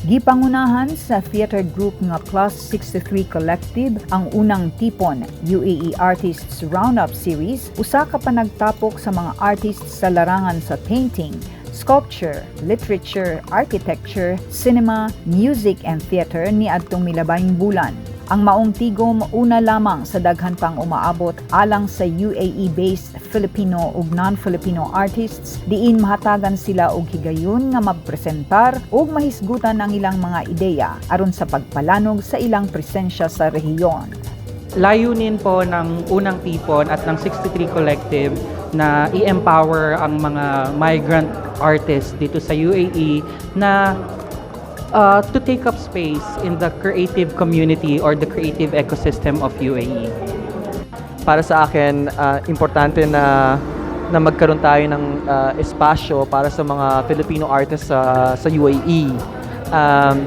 Gipangunahan sa theater group nga Plus 63 Collective ang Unang Tipon UAE Artists Roundup Series, usa ka panagtapok sa mga artists sa larangan sa painting, sculpture, literature, architecture, cinema, music and theater niadtong milabayng bulan. Ang maong tigom, una lamang sa daghan pang umaabot alang sa UAE-based Filipino ug non-Filipino artists, diin mahatagan sila og higayon nga mapresentar ug mahisgutan ang ilang mga ideya aron sa pagpalanog sa ilang presensya sa rehiyon. Layunin po ng Unang Tipon at ng 63 Collective na i-empower ang mga migrant artists dito sa UAE na to take up space in the creative community or the creative ecosystem of E. UAE. Para sa akin, importante na magkaroon tayo ng espasyo para sa mga Filipino artists sa UAE.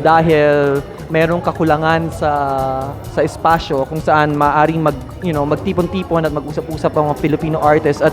Dahil merong kakulangan sa espasyo kung saan maaring mag you know magtipon-tipon at mag-usap-usap ang mga Filipino artists at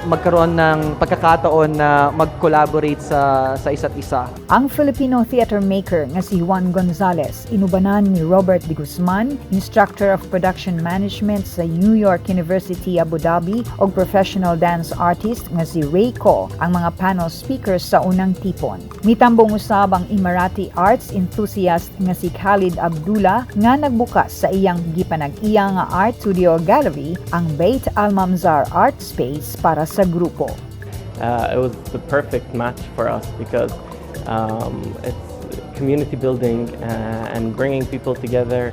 magkaroon ng pagkakataon na mag-collaborate sa isa't isa. Ang Filipino theater maker nga si Juan Gonzalez, inubanan ni Robert de Guzman, instructor of production management sa New York University Abu Dhabi, ug professional dance artist nga si Ray Ko ang mga panel speakers sa Unang Tipon. Mitambong usab ang Emirati arts enthusiast nga si Khalid Abdullah nga nagbukas sa iyang gipanag-iya nga art studio gallery, ang Beit Al Mamzar Art Space, para sa grupo. It was the perfect match for us because it's community building and bringing people together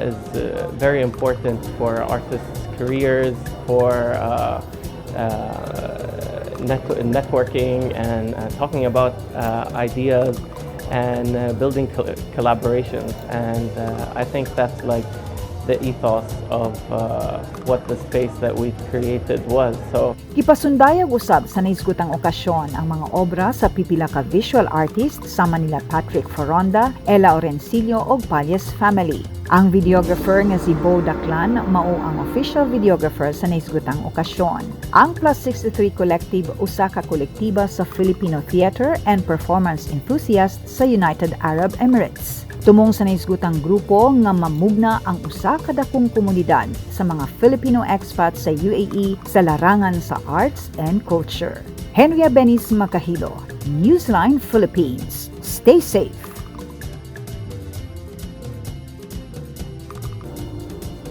is very important for artists' careers, for networking and talking about ideas and building collaborations. And I think that's like the ethos of what the space that we've created was. So Gipasundayag usab sa nahisgutang okasyon ang mga obra sa pipila ka visual artist sama nila Patrick Foronda, Ella Orencillo ug Palyas Family. Ang videographer nga si Bo Daclan mao ang official videographer sa nahisgutang okasyon. Ang Plus 63 Collective, usa ka kolektiba sa Filipino theater and performance enthusiast sa United Arab Emirates. Tumong sa nahisgutang grupo nga mamugna ang usa ka dakong komunidad sa mga Filipino expats sa UAE sa larangan sa arts and culture. Henry Benis Makahilo, Newsline Philippines. Stay safe.